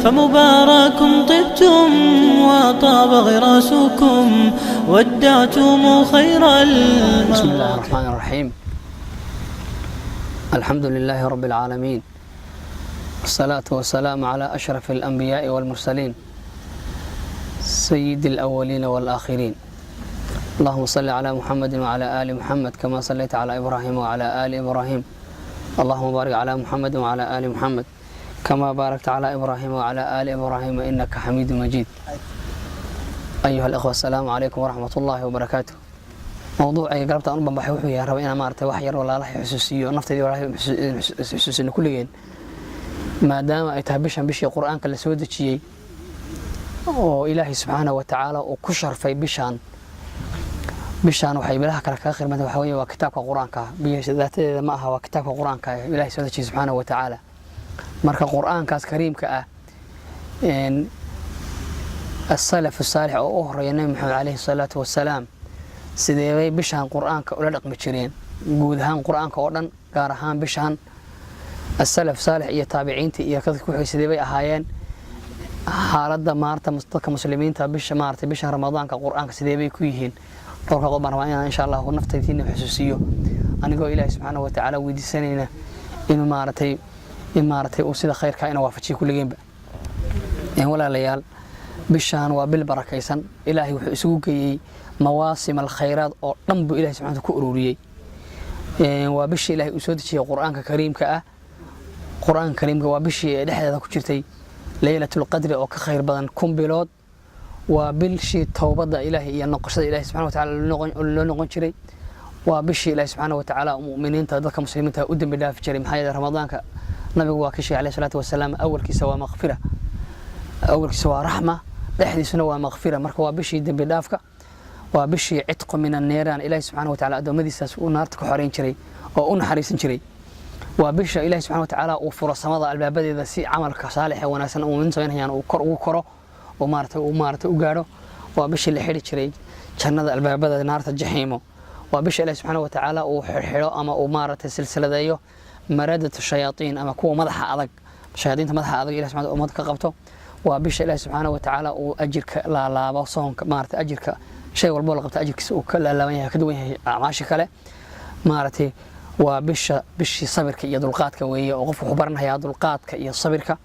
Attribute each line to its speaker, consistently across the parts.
Speaker 1: فمبارك طبتم وطاب غراسكم ودعتم خير.
Speaker 2: بسم الله الرحمن الرحيم، الحمد لله رب العالمين، والصلاة والسلام على أشرف الأنبياء والمرسلين، سيد الأولين والآخرين. اللهم صل على محمد وعلى آل محمد كما صليت على إبراهيم وعلى آل إبراهيم. اللهم بارك على محمد وعلى آل محمد كما باركت على إبراهيم وعلى آل إبراهيم إنك حميد مجيد. أيها الإخوة، السلام عليكم ورحمة الله وبركاته. Mawduucayga galabta aan u banbaxay wuxuu yahay, raba inaan maaragtay wax yar walaalaha xusuusiyo, nafteydii walaalaha xusuusino kulligeen, maadaama ay tahay bishan bishii Qur-aanka la soo dejiyey oo Ilaahay subxaanahu wa tacaala uu ku sharfay bishaan. Bishaan waxay bilaha kale kaga khirmanta waxa weeye waa kitaabka Qur-aanka. Daatadeeda ma aha, waa kitaabka Qur-aanka ee Ilaahay soo dejiyey subxaanahu wa tacaala. Marka Qur-aankaas kariimka ah, السلف الصالح oo u horeeya Nabi Maxamed calayhi salaatu wasalaam, sideebay bishaan Qur-aanka ula dhaqmi jireen? Guud ahaan Qur-aanka oo dhan, gaar ahaan bishaan, السلف الصالح iyo taabiciinta iyo dadka ku xigay sidee bay ahaayeen? Xaaladda maarta dadka muslimiinta bisha maarata bisha Ramadaanka Qur-aanka sidee bay ku yihiin? Dhowrka qodob baan rabaa inaan insha Allahu naftaydiina xusuusiyo, anigoo Ilaahi subxaanahu watacaala weydiisanayna inuu maaragtay in maaragtay uu sida khayrka ina waafajiyo kulligeenba. Walaalayaal, bishaan waa bil barakaysan. Ilaahay wuxuu isugu geeyey مواسم الخيرات oo dhan buu Ilahay subxana ku ururiyey. Waa bishii Ilahay uu soo dejiyey Qur-aanka kariimka ah. Qur-aanka kariimka waa bishii ee dhexdeeda ku jirtay Leylatulqadri oo ka khayr badan 1000 bilood. Waa bishii towbadda Ilaahay iyo noqoshada Ilahay subxana wa tacaala loo noqon jiray. Waa bishii Ilahi subxaana wa tacaala mu'miniinta, dadka muslimiinta, u dembi dhaafi jiray. Maxaa yeelay Ramadaanka nabigu waa ka sheegay alayhi salaatu wasalaam, awalkiisa waa maqfira, awalkiisa waa raxma, dhexdiisuna waa maqfira. Marka waa bishii dembi dhaafka, waa bishii عتق من النيران, Ilahi subxana wa tacala addoommadiisaas uu naarta ka xoreyn jiray oo u naxariisan jiray. Waa bisha Ilahi subxana wa tacaala uu furo samada albaabadeeda si camalka saalix ee wanaagsan mu'miniintu samaynayaan uu kor ugu koro oo maarata uu maarata u gaadho. Waa bishii la xidhi jiray jannada albaabada, naarta jaxiimo. Waa bisha Ilahi subxaana wa tacaala uu xirxidho ama uu maaragtay silsiladeeyo مردة الشياطين, ama kuwa madaxa adag, shayaadiinta madaxa adag Ilahi subxana ummadda ka qabto. Waa bisha Ilahi subxaana wa tacaala uu ajirka laalaabo soonka, maarata ajirka shay walbo la qabta ajirkiisa uu ka laalaaban yahay, ka duwan yahay acmaasha kale. Maaragtay waa bisha bishii sabirka iyo dulqaadka weeye, oo qofku wuxuu baranayaa dulqaadka iyo sabirka.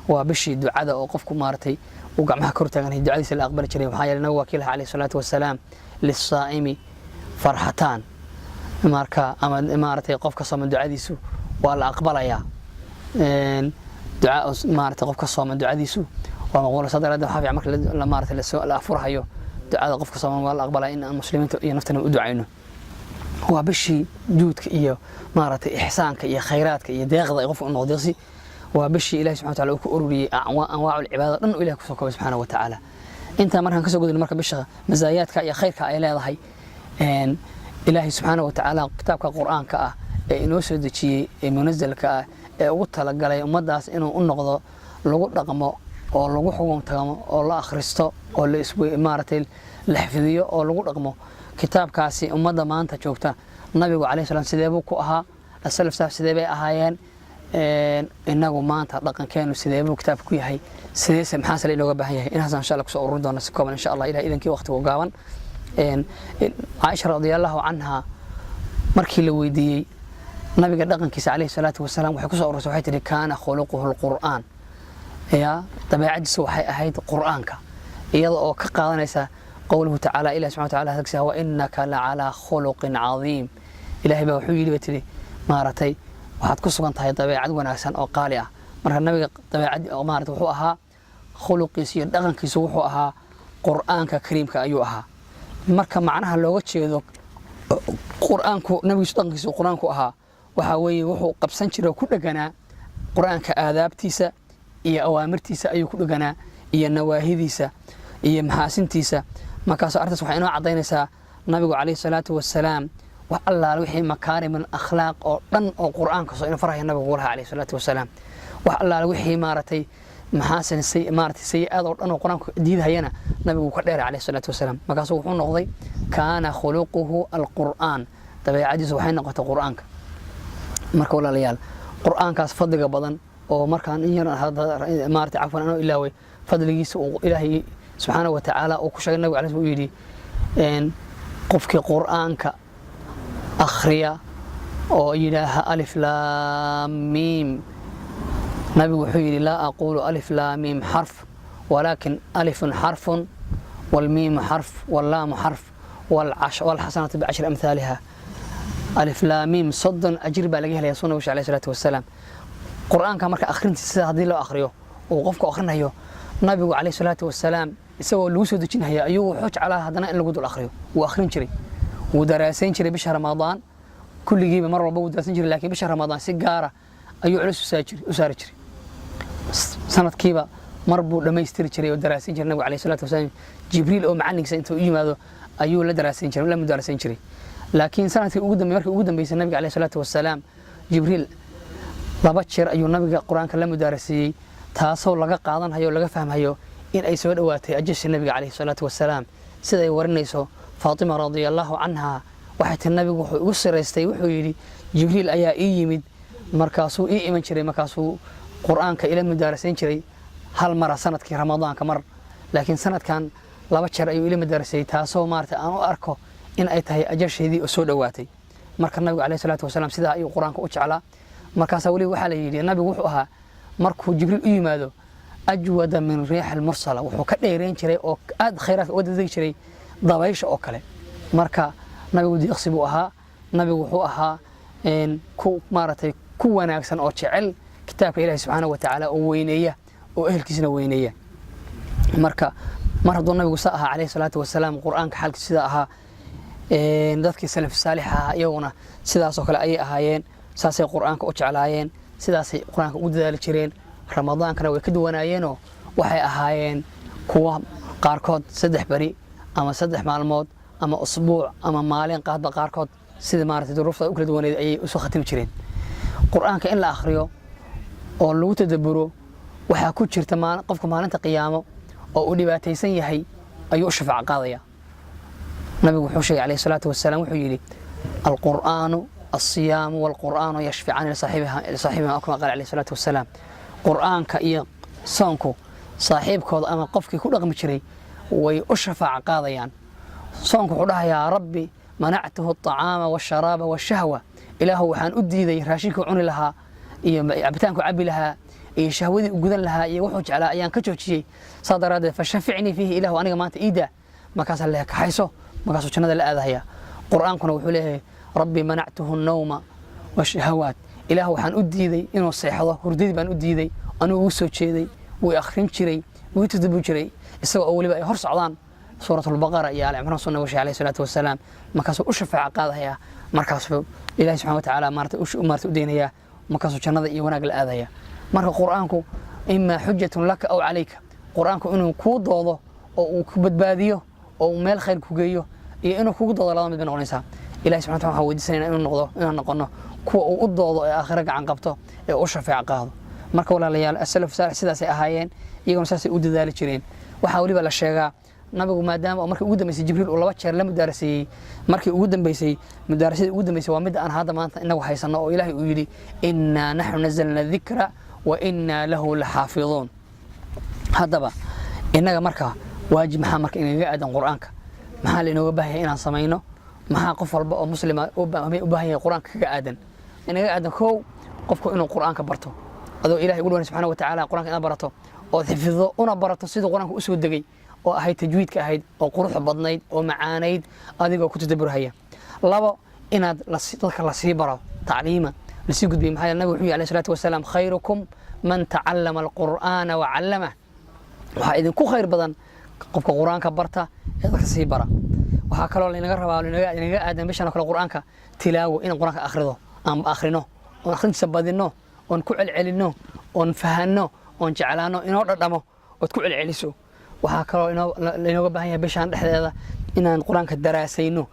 Speaker 2: Waa bishii ducada, oo qofku maaragtay uu gacmaha kor taagan ducadiisa la aqbali jiray. Maxaa yeelay nabigu waa kii lahaa calayhi salaatu wasalaam: للصائم فرحتان. Marka ama maaragtay qofka sooman ducadiisu waa la aqbalayaa. Ducaa maaragtay qofka sooman ducadiisu waa maqbuul. Saa daraadeed waxaa fiican marka la maaragtay la afurhayo, ducada qofka sooman waa la aqbalaa, in aan muslimiinta iyo naftana u ducayno. Waa bishii juudka iyo maaragtay ixsaanka iyo khayraadka iyo deeqda ay qofka u noqdo deeqsi. Waa bishii Ilahi subxana wa taala uu ku ururiyey أنواع العبادة dhan uu Ilahi kusoo koobay subxaana wa tacaala. Intaa markaan kasoo gudubno, marka bisha masaayaadka iyo khayrka ay leedahay, Ilaahay subxaana wa tacaala kitaabka Qur-aanka ah ee inoo soo dejiyey, ee munazalka ah, ee ugu talagalay ummaddaas inuu u noqdo lagu dhaqmo oo lagu xugun tagamo oo la akhristo oo la maaragtay la xifdiyo oo lagu dhaqmo, kitaabkaasi ummadda maanta joogta nabigu calayhi salaam sidee buu ku ahaa? السلف الصالح sidee bay ahaayeen? Inagu maanta dhaqankeenu sidee buu kitaabka ku yahay? Sideese maxaase la inooga baahan yahay? Inahaas insha Allah kusoo ururin doona si kooban insha Allah Ilaah idankii, waqtigu gaaban. Caaisha رضي الله عنها markii la weydiiyey nabiga dhaqankiisa calayhi salaatu wasalaam, waxay kusoo urursay, waxay tihi: كان خلقه القرآن. Ya dabeecadiisu waxay ahayd Qur'aanka, iyada oo ka qaadanaysa قوله تعالى, Ilahi subxana wa taala hadalkiisa: وإنك لعلى خلق عظيم. Ilahay baa wuxuu yidhi, ba tidhi, maaragtay waxaad ku sugan tahay dabeecad wanaagsan oo qaali ah. Marka nabiga dabeecad maarata wuxuu ahaa, khuluqiisu iyo dhaqankiisu wuxuu ahaa Qur'aanka kariimka ayuu ahaa. Marka macnaha looga jeedo Qur'aanku nabigiisu dhaqankiisu Qur'aanku ahaa waxaa weeye wuxuu qabsan jiray oo ku dheganaa Qur'aanka aadaabtiisa iyo awaamirtiisa ayuu ku dheganaa, iyo nawaahidiisa iyo maxaasintiisa. Markaas arrintaas waxay inoo caddaynaysaa nabigu calayhi salaatu wasalaam wax allaale wixii مكارم الأخلاق oo dhan oo Qur'aanka soo ina farhaya nabigu ugu lahaa calayhi salaatu wasalaam. Wax allaale wixii maaragtay maxaasin maaragtay sayi-aad oo dhan oo Qur'aanku diidahayana nabigu ka dheeray calayhi salaatu wasalaam. Markaasuu wuxuu noqday كان خلقه القرآن, dabeecadiisu waxay noqotay Qur'aanka. Marka walaalayaal, Qur'aankaas fadliga badan oo Oo markaan in yar maarata, cafwan, anoo ilaaway fadligiisa uu Ilaahay subxaana wa tacaala uu ku sheegay, Nabiga alayhi uu yidhi: qofkii Qur'aanka akhriya oo yidhaaha alif laam miim, Nabigu wuxuu yidhi: laa aquulu alif laam miim xarf, walaakin alifun xarfun walmiimu xarf wallaamu xarf walxasanatu bicashri amhaaliha. Alif laam miim 30 ajir baa laga helaya, suu Nabigu alayhi salaatu wasalaam. Qur'aanka marka akhrintiisa sida haddii loo akhriyo uu qofku akhrinayo, Nabigu calayhi salaatu wasalaam isagoo lagu soo dejinaya ayuu wuxuu jeclaa haddana in lagu dul akhriyo. Wuu akhrin jiray, wuu daraasayn jiray bisha Ramadaan kulligiiba, mar walba wuu daraasan jiray, laakiin bisha Ramadaan si gaara ayuu culus u saari jiray. Sanadkiiba mar buu dhammaystiri jiray oo daraasayn jiray Nabigu calayhi salaatu wasalaam. Jibriil oo macallinkiisa intuu u yimaado ayuu la daraasayn jiray, la mudaarasayn jiray. Laakiin sanadkii ugu dambe, markii ugu dambeysay, Nabiga calayhi salaatu wasalaam Jibriil laba jeer ayuu Nabiga Qur-aanka la mudaaraseeyey, taasoo laga qaadanhayo o laga fahmayo in ay soo dhowaatay ajasha Nabiga calayhi salaatu wasalaam. Sida ay warinayso Faatima radia Allahu canha, waxay tii: Nabigu wuxuu igu siraystay, wuxuu yidhi Jibriil ayaa ii yimid, markaasuu ii iman jiray, markaasuu Qur-aanka ila mudaarasayn jiray hal mara sanadkii Ramadaanka mar, laakiin sanadkan laba jeer ayuu ila mudaaraseeyey, taasoo maarata aan u arko in ay tahay ajasheedii oo soo dhowaatay. Marka Nabigu calayhi salaatu wasalaam sidaa ayuu Qur-aanka u jeclaa. Markaasaa weliba waxaa la yidhi Nabigu wuxuu ahaa markuu Jibriil u yimaado ajwada min riix almursala, wuxuu ka dheereyn jiray oo aad khayraadka uga dadegi jiray dabaysha oo kale. Marka Nabigu deeqsi buu ahaa. Nabigu wuxuu ahaa ku maaragtay ku wanaagsan oo jecel kitaabka Ilahi subxaana wa tacaala oo weyneeya oo ehelkiisna weyneeya. Marka mar hadduu Nabigu sa ahaa calayhi salaatu wasalaam, Qur-aanka xaalkiisu sidaa ahaa, dadkii salaf saalix ahaa iyaguna sidaasoo kale ayay ahaayeen. Saasay Qur-aanka u jeclaayeen, sidaasay Qur-aanka ugu dadaali jireen. Ramadaankana way ka duwanaayeenoo waxay ahaayeen kuwa qaarkood 3 beri ama 3 maalmood ama usbuuc ama maalin qaadba, qaarkood sida maaragtay duruufta u kala duwaneed ayay usoo khatimi jireen. Qur-aanka in la akhriyo oo lagu tadaburo waxaa ku jirta qofka maalinta qiyaamo oo uu dhibaataysan yahay ayuu u shafaaco qaadaya. Nabigu wuxuu sheegay calayhi salaatu wasalaam, wuxuu yidhi: alqur'aanu alsiyaamu walqur'aanu yashficaani lisaaxibihima, kama qaala calayhi salaatu wasalaam. Qur'aanka iyo soonku saaxiibkooda ama qofkii ku dhaqmi jiray way u shafaaco qaadayaan. Soonku wuxuu dhahayaa: rabbi manactuhu aطacaama waasharaaba waashahwa, Ilaahu waxaan u diiday raashinkuu cuni lahaa iyo cabitaanku cabbi lahaa iyo shahwadii u gudan lahaa iyo wuxuu jeclaa ayaan ka joojiyey, saa daraaddeed fashaficnii fiihi, Ilaahu aniga maanta iidaa. Markaasaa leeyahay: kaxayso. Markaasuu jannada la aadahaya. Qur'aankuna wuxuu leeyahay: rabbi manactuhu nawma washahawaat, Ilaah waxaan u diiday inuu seexdo, hurdadii baan u diiday, anigu ugu soo jeeday, wuu akhrin jiray, wuu tadabbur jiray, isagoo oo weliba ay hor socdaan Suuratulbaqara iyo Al Cimraan, sunna washay alayhi salaatu wasalaam. Markaasuu u shafaaco qaadaya, markaasuu Ilahi subxana wa tacaala maarata u deynayaa, markaasuu jannada iyo wanaag la aadaya. Marka Qur'aanku imaa xujatun laka aw calayka, Qur'aanku inuu kuu doodo oo uu ku badbaadiyo oo uu meel khayr ku geeyo iyo inuu kugu doodo, labada mid bay noqonaysaa. Ilahi subxana wataala waxaan weydiisanayna inuu noqdo, inaan noqono kuwa uu u doodo ee aakhiro gacan qabto ee u shafeec qaado. Marka walaalayaal, asalaf saalix sidaasay ahaayeen, iyaguna saasay u dadaali jireen. Waxaa weliba la sheegaa Nabigu maadaama markii ugu dambeysay Jibriil uu laba jeer la mudaaraseeyey, markii ugu dambeysay, mudaarasadii ugu dambeysay waa midda aan hadda maanta inagu haysano oo Ilaahay uu yidhi: innaa naxnu nazalna dikra wa innaa lahu laxaafiduun. Haddaba innaga marka waajib maxaa marka inagaga aadan Qur'aanka? Maxaa lainooga baahan yahay inaan samayno? Maxaa qof walba oo muslima u baahan yahay Qur'aanka kaga aadan, inaga aadan? Kow, qofku inuu Qur'aanka barto, adoo Ilahay ugu dhawan subxana wa tacaala Qur'anka inaad barato ood xifdido, una barato siduu Qur'aanka usoo degay oo ahayd tajwiidka ahayd oo quruxda badnayd oo macaanayd, adigoo ku tadaburhaya. Labo, inaad dadka lasii baro, tacliima lasii gudbiyo. Maxaa yeele Nabigu wuxuu yihi alayhi salaatu wasalaam: khayrukum man tacallama alqur'aana wa callamah, waxaa idinku khayr badan qofka Qur'aanka barta ee dadka sii bara. Waxaa kaloo lainaga rabaa, inaga aadan bishan oo kale Qur'aanka tilaawo, inaan Qur'aanka akhrido, aan akhrino oon akhrintiisa badino oon ku celcelinno oon fahanno oon jeclaano, inoo dhadhamo ood ku celceliso. Waxaa kaloo lainooga baahan yahay bishaan dhexdeeda inaan Qur-aanka daraasayno,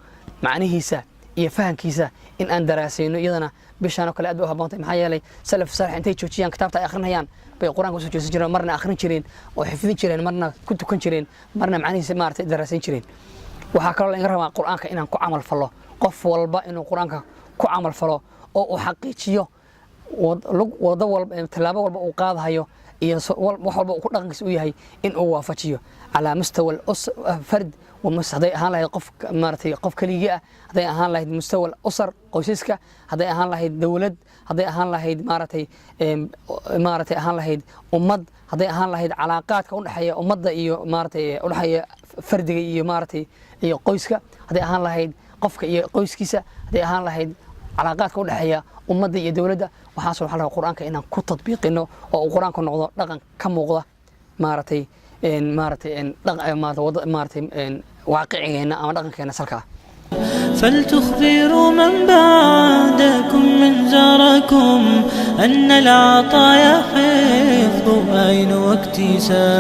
Speaker 2: macnihiisa iyo fahankiisa in aan daraasayno. Iyadana bishaan oo kale aad bay u habboon tahay, maxaa yeelay salaf saalix intay joojiyaan kitaabta ay akhrinayaan bay Qur-aanka usoo jeesan jireen, marna akhrin jireen oo xifdin jireen, marna ku tukan jireen, marna macnihiisa maaragtay daraasayn jireen. Waxaa kaloo laga rabaa Qur-aanka inaan ku camal falo, qof walba inuu Qur-aanka ku camal falo oo uu xaqiijiyo. Wado walba, tallaabo walba uu qaadahayo iyo wax walba uu ku dhaqankiisa u yahay in uu waafajiyo calaa mustawa fard, hadday ahaan lahayd qof, maaragtay, qof keligii ah, hadday ahaan lahayd mustawa usar, qoysaska, hadday ahaan lahayd dowlad, hadday ahaan lahayd, maaragtay, ahaan lahayd ummad, hadday ahaan lahayd calaaqaadka udhexeeya ummadda iyo, maaragtay, udhexeeya fardiga iyo, maaragtay, iyo qoyska, hadday ahaan lahayd qofka iyo qoyskiisa, hadday ahaan lahayd calaaqaadka udhexeeya ummadda iyo dowladda. Waxaas waxaa la rabaa Qur-aanka inaan ku tadbiiqino oo uu Qur-aanku noqdo dhaqan ka muuqda, maaragtay, maaragtay, maaragtay, waaqicigeenna ama dhaqankeena salka ah.
Speaker 1: فلتخبروا من بعدكم من زاركم أن العطايا حفظ أين واكتساب.